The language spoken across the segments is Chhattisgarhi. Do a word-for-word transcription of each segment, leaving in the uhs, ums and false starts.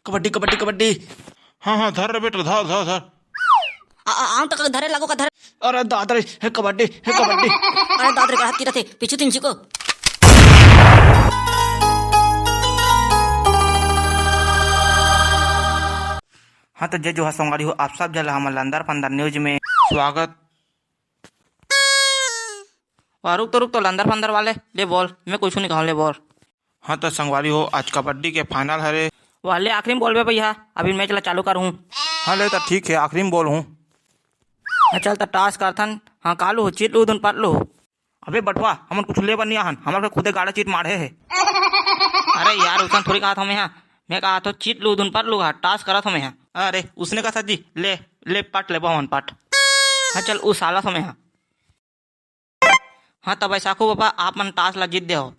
कबड्डी, कबड्डी, कबड्डी। हाँ, हाँ, धर रे बेटा, धर, धर, धर। आ, आ, आम तक धरे लागो का धरे। अरे दादा रे, हे कबड्डी, हे कबड्डी। अरे दादा रे, का हाथ गिरत हे, पीछू तीन चिको। हाँ, तो जय जोहार संगवारी हो, आप सब झन ला हमर लंदर फंदर न्यूज में स्वागत। वाह, रुक तो, रुक तो, लंदर फंदर वाले, ले बोल, मैं कुछ नहीं कहूँ, ले बोल। हाँ, तो संगवारी हो, आज कबड्डी के फाइनल हरे। वाह, ले आखिरी में बोलबे भैया, अभी मैच ला चालू करहूँ। हाँ, ले तो ठीक है, आखिरी में बोलहूँ। हाँ, चल तो टॉस करथन। हाँ, कालू हो, चीट लू धुन पट लू। अबे बटवा, हमन कुछ ले बर नहीं आहन, हमर के खुदे गाड़ा चीट माढ़े हे। अरे यार, उसन थोड़ी कहत हमें हा, मैं कहत हो चीट लू धुन पट लू हा, टॉस करत हमें हा। अरे उसने कहा जी, ले, ले पट ले बहुमन पट। हाँ चल, उ साला समय हा। हाँ त बैसाखू बाबा, आप मन टॉस ला जीत दे हो।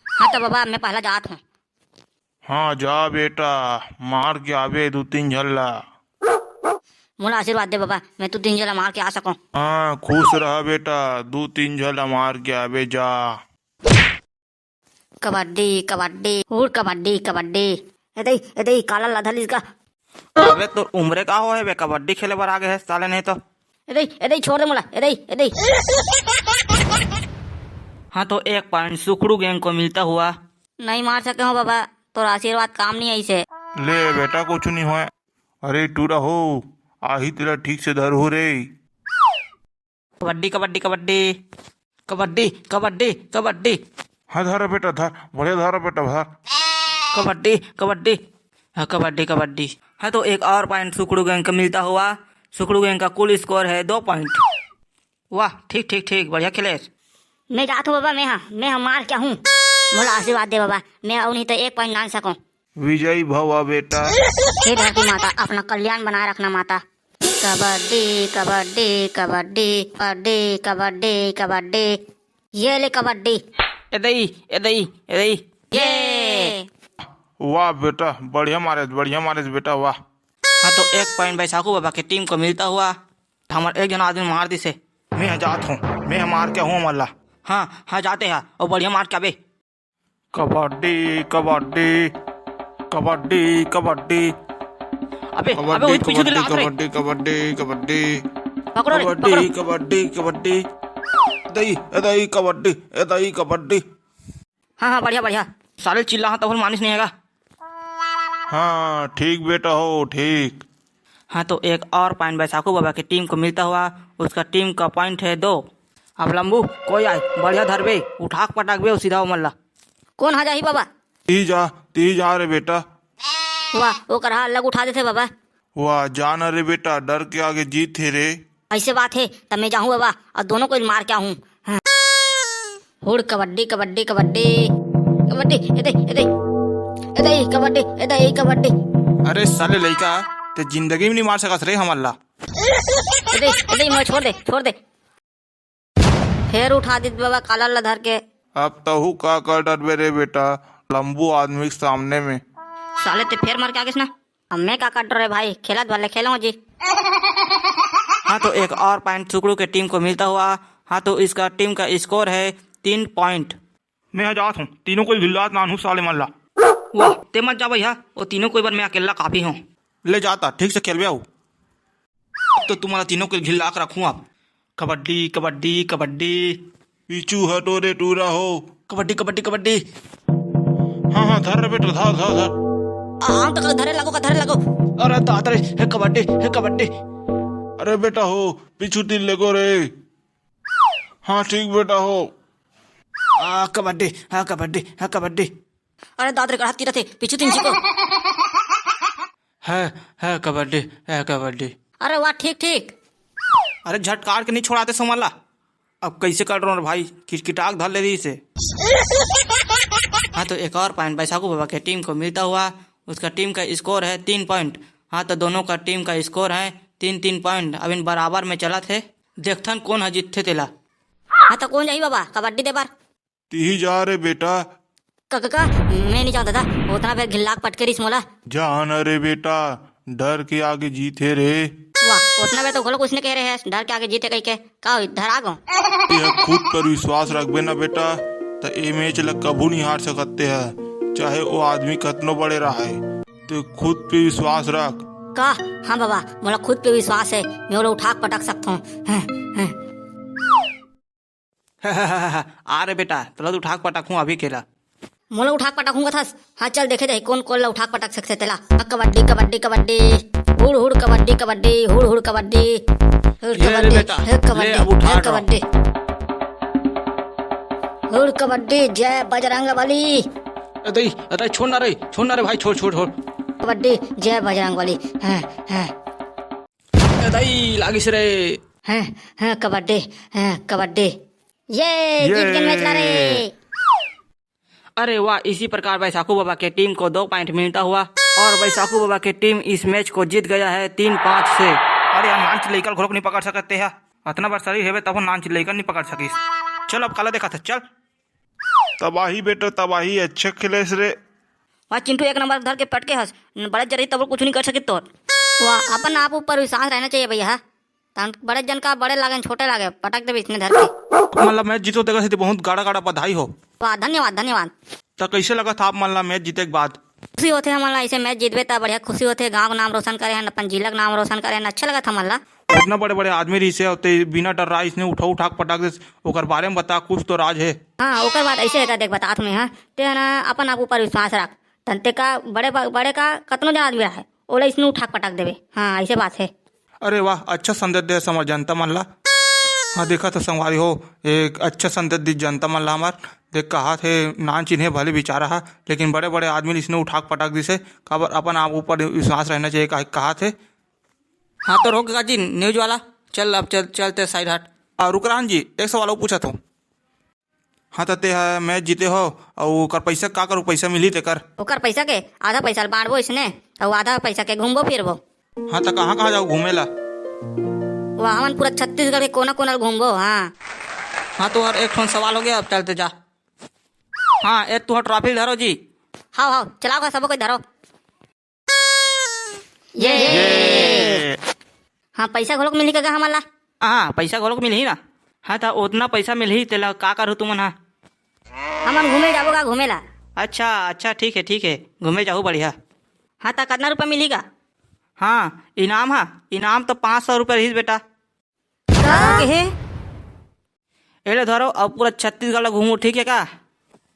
हाँ त बाबा, मैं पहला जात हूँ। हाँ जा बेटा, मार के आबे दू तीन झन ला। मोला आशीर्वाद दे बाबा, मैं दू तीन झन ला मार के आ सकूं। हाँ खुश रह बेटा, दू तीन झन ला मार के आबे जा। कबड्डी कबड्डी हुड़ कबड्डी कबड्डी। ए दई, ए दई, काला ला धलिस गा। अबे तोर उम्रे का होहे बे, कबड्डी खेले बर आ गे हे साले नहीं तो। ए दई, ए दई, छोड़ दे मोला, ए दई, ए दई। हाँ तो एक पॉइंट सुकड़ू गैंग को मिलता हुआ। नहीं मार सके हो बाबा, तोर आशीर्वाद काम नहीं आइसे। ले बेटा, कुछ नहीं होय। अरे टूरा हो, आही तेला ठीक से धर हो रे। कबड्डी कबड्डी कबड्डी। कबड्डी कबड्डी कबड्डी। हाँ धर बेटा धर, बढ़िया धर बेटा धर। कबड्डी कबड्डी। हाँ कबड्डी कबड्डी। हाँ तो एक और पॉइंट सुकड़ू गैंग का मिलता हुआ। सुकड़ू गैंग का कुल स्कोर है दो पॉइंट। वाह ठीक ठीक ठीक, बढ़िया खेले। मैं जात हूँ बाबा, मैं हाँ, मैं हाँ मार क्या हूँ। मोला आशीर्वाद दे बाबा, मैं अउ नहीं तो एक पॉइंट लान सकूँ। विजयी भवा बेटा। हे धरती माता, अपना कल्याण बनाए रखना माता। कबड्डी कबड्डी कबड्डी कबड्डी कबड्डी कबड्डी। ये ले कबड्डी। ए दई, ए दई, ए दई। ये। वाह बेटा, बढ़िया मारे, बढ़िया मारे बेटा, वाह। हाँ तो एक पॉइंट बैसाखू बाबा के टीम को मिलता हुआ। हमर एक झन आदमी मार दिसे। मैं जात हूँ, मैं मार के हूँ मल्ला। हाँ हाँ जाते हा, अउ बढ़िया मार के आबे। कबड्डी कबड्डी कबड्डी कबड्डी। अबे अबे कबड्डी, वही पीछू कबड्डी, दिला रे। कबड्डी कबड्डी कबड्डी। पकड़ो रे, कबड्डी पकड़ो। कबड्डी कबड्डी। दई ए दई कबड्डी, ए दई कबड्डी। हाँ हाँ बढ़िया बढ़िया। साले चिल्ला हाँ तब मानिस नहीं हैगा। हाँ ठीक बेटा हो ठीक। हाँ तो एक और पॉइंट बैसाखू बाबा की टीम को मिलता हुआ। उसका टीम का पॉइंट है दो। अब लंबू कोई आए, बढ़िया धरबे, उठाक पटाक बे सीधा उमर ला। कौन हा जाही बाबा? ती जा, ती जा रे बेटा। वाह, ओकर हा अलग उठा देथे बाबा। वाह जान रे बेटा, डर के आगे जीत हे रे। ऐसे बात है, तब मैं जाहूँ बाबा और दोनों को मार के आहूँ। हाँ। हुड़ कबड्डी कबड्डी कबड्डी कबड्डी। ए दे ए दे ए दे कबड्डी ए दे कबड्डी। अरे साले लइका, ते जिंदगी में नहीं मार सकत रे हमन ला। ए दे ए दे, मैं छोड़ दे छोड़ दे। फेर उठा दिस बाबा कालर ला धर के। अब तहू का कर डरबे रे बेटा, लंबू आदमी के सामने में। साले ते फेर मार के आगिस ना। अब मैं का कर डरे भाई, खेलत भले खेलो जी। हाँ तो एक और पॉइंट सुकड़ू के टीम को मिलता हुआ। हाँ तो इसका टीम का स्कोर है तीन पॉइंट। मैं जात हूँ, तीनों को घिल्लात नान हूँ साले मन ला। वाह ते मत जा भैया, वो तीनों को एक बार मैं अकेला काफी हूँ। ले जाता, ठीक से खेलबे आऊ। तो तुम्हारा तीनों को घिल्ला के रखूँ आप। कबड्डी कबड्डी कबड्डी। पीछू हटो रे टूरा हो। कबड्डी कबड्डी कबड्डी। हाँ हाँ धर रे बेटा, धर धर धर। आम तक धरे लगो का धरे लगो। अरे दादा रे, हे कबड्डी हे कबड्डी। अरे बेटा हो, पीछू तीर लेगो रे। हाँ ठीक बेटा हो। आ कबड्डी, हाँ कबड्डी, हाँ कबड्डी। अरे दादा रे, का हाथ गिरत हे, पीछू तीन चिको। है है कबड्डी, है कबड्डी। अरे वाह ठीक ठीक। अरे झटकार के नहीं छोड़ाते सोमन ला। अब कैसे कर रहा हूँ भाई, किटकिटाक धर ले रही से। हाँ तो एक और पॉइंट बैसाखू बाबा के टीम को मिलता हुआ। उसका टीम का स्कोर है तीन पॉइंट। हाँ तो दोनों का टीम का स्कोर है तीन तीन पॉइंट। अब इन बराबर में चलत हे, देखथन कौन ह जीतथे तेला। हाँ तो कौन जाही बाबा कबड्डी दे बर? तिही जा रे बेटा। का, का, का? मैं नहीं जाऊँ दादा, उतना बेर घिल्लाक पटके रिस मोला। जा न रे बेटा, डर के आगे जीत हे रे। वाह, उतना बेर तो घलो कुछ नहीं कहे रहे, डर के आगे जीत हे कह के। का होई, धरा गो? तेह खुद पर विश्वास रखबे ना बेटा, त ए मैच ल कभू नहीं हार सकत तेह, चाहे ओ आदमी कतनो बड़े रहे। ते खुद पे विश्वास रख। का? हाँ बाबा, मोला खुद पे विश्वास हे, मैं ओला उठा के पटक सकथों। हैं, हैं। आ रे बेटा, तोला तो उठा के पटकहूँ अभी केला। मोला उठा के पटकहूँ कथस? हाँ, चल देखे जाही कोन कोन ला उठा के पटक सकथे तेला। कबड्डी, कबड्डी, कबड्डी, हुड़ हुड़ कबड्डी, कबड्डी, हुड़ हुड़ कबड्डी, हुड़ ये ले कबड्डी, बेटा, हुड़ ले कबड्डी, अब उठा हुड़ लो। कबड्डी, हुड़ कबड्डी, जय बजरंग बली। अरे, अरे, छोड़ ना रे, छोड़ ना रे भाई, छोड़, छोड़, छोड़। कबड्डी, जय बजरंग बली। हाँ, हाँ। ए दाई, लागिस रे। हाँ, हाँ, कबड्डी, हाँ, कबड्डी। ये, ये। जीत गए मैच ला रे। अरे वाह, इसी प्रकार बैसाखू बाबा के टीम को दो पॉइंट मिलता हुआ और बैसाखू बाबा के टीम इस मैच को जीत गया है तीन पाँच से। अरे यार, नान चिल्लई कल घोरोक नहीं पकड़ सकते हैं। अतना बार शरीर हेवे तब नान चिल्लई कल नहीं पकड़ सकिस। चल अब काला देखा था, चल। तबाही बेटा तबाही, अच्छे खेलेस रे। वाह चिंटू, एक नंबर धर के पटके हस, बड़े जरी तब कुछ नहीं कर सकिस तोर। वाह, अपन आप ऊपर विश्वास रहना चाहिए भैया। तन बड़े जन का बड़े लागे, छोटे लागे, पटक देबे इसने धर के। मतलब मैच जीतो तेकर सेती बहुत गाड़ा गाड़ा बधाई हो। वाह, धन्यवाद, धन्यवाद। त कैसे लगत आप मन ला मैच जीते के बाद? खुशी होथे हमन ला, ऐसे मैच जीतबे त बढ़िया खुशी होथे। गांव के नाम रोशन करे हन, अपन जिला के नाम रोशन करे हन, अच्छा लगत हमन ला। इतना बड़े बड़े आदमी रहिसे, ते बिना डर राइस ने उठा उठा के पटक देस, ओकर बारे में बता, कुछ तो राज है। हाँ, ओकर बात ऐसे है, देख बतात हूँ मैं, हाँ। ते है ना, अपन आप ऊपर विश्वास रख, तन ते का बड़े बा-, बड़े का कतनो जन आदमी रहे, ओला इसने उठा के पटक देबे। हाँ, ऐसे बात है। अरे वाह, अच्छा संदेश दे हमर जनता मन ला। हाँ, देखा तो संगवारी हो, एक अच्छा संदेश दी जनता मन ला हमर। देख, कहा थे नान चिन्हे भले बेचारा हा, लेकिन बड़े बड़े आदमी इसने उठा के पटक दिसे। काबर अपन आप ऊपर विश्वास रहना चाहिए, कहा, कहा थे। हाँ तो रोक काजी, न्यूज वाला, चल अब चल, चलते साइड हट। आ, रुकरान जी, एक सवाल और पूछा था। हाँ, त ते ह मैच जीते हो, अउ ओकर पइसा का करू, पइसा मिलही तेकर? ओकर पइसा के आधा पइसा ल बांटबो इसने, अउ आधा पइसा के घूमबो फिरबो। हाँ, त कहाँ कहाँ जाओ घूमे ला? वाह, हमन पूरा छत्तीसगढ़ के कोना कोना ल घूमबो। हाँ। हाँ, तो हर एक ठन सवाल हो गया, अब चलते जा। हाँ, ए तुहर ट्रॉफी धरो जी। हाव हाव, चलाओ गा, सबो कोई धरो। ये। ये। हाँ, पइसा घलोक मिलही का गा हमन ला? हाँ, पइसा घलोक मिलही ना। हाँ, त ओतना पइसा मिलही, तेला का करहू तुमन हा? हमन घूमे जाबो गा, घूमे ला। अच्छा, अच्छा, ठीक है, ठीक है, घूमे जाहू, बढ़िया। हाँ, त कतना रुपया मिलही गा? हाँ, इनाम हा, इनाम तो पाँच सौ रुपया रहिस बेटा। का कहे? ए ले धरो, अब पूरा छत्तीसगढ़ ला घूमो, ठीक है का?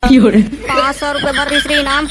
पाँच सौ रुपया भर रहिस रे इनाम।